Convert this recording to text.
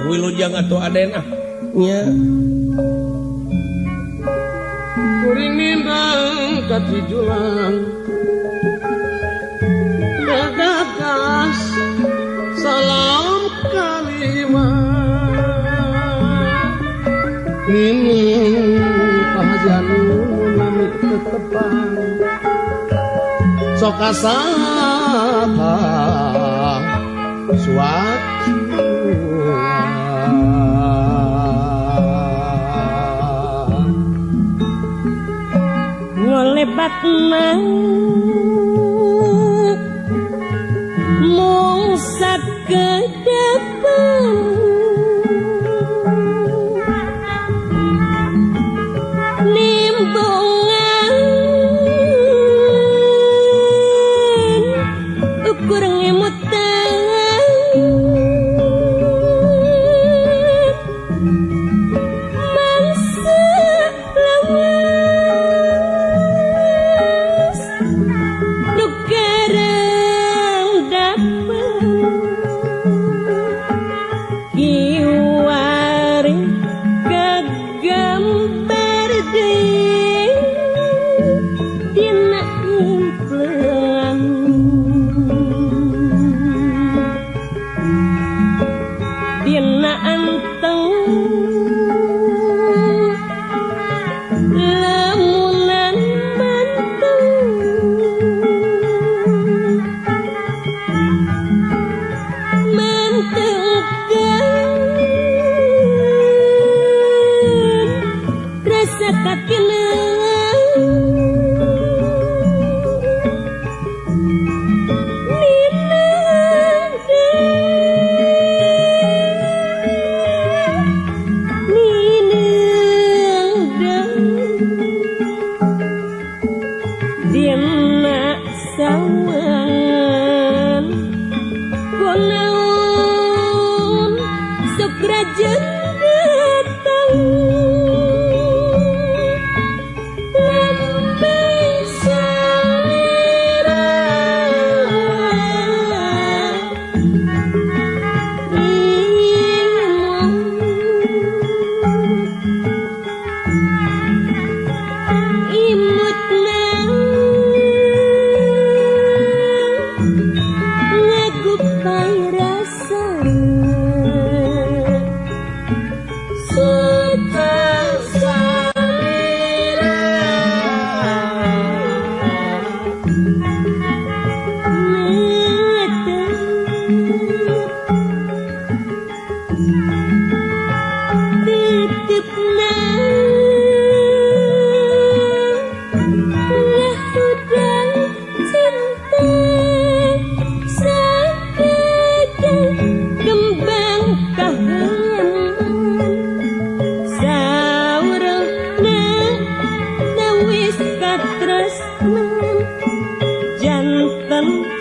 Wilujeng atuh Aden ah. Nya. Kuring nindang ka Cijulang. Gagagas salam kalima. Nining pahajanu nami tetepang. Sok asaka suatu. Ngolebatna mung sakedepan nimbungan ukur ngemutan mangsa lawas nu karang dapet kiwari kagambar deui dina implean dina anteng lamunan manteng mantengkeun rasa katina dina sawangan kunaon sok rajen datang lambai salira imutna ngagupai rasa suci salira tetep tetepna ngahudang cinta sakadang kembang kahanan saurna tawis katresnan janten.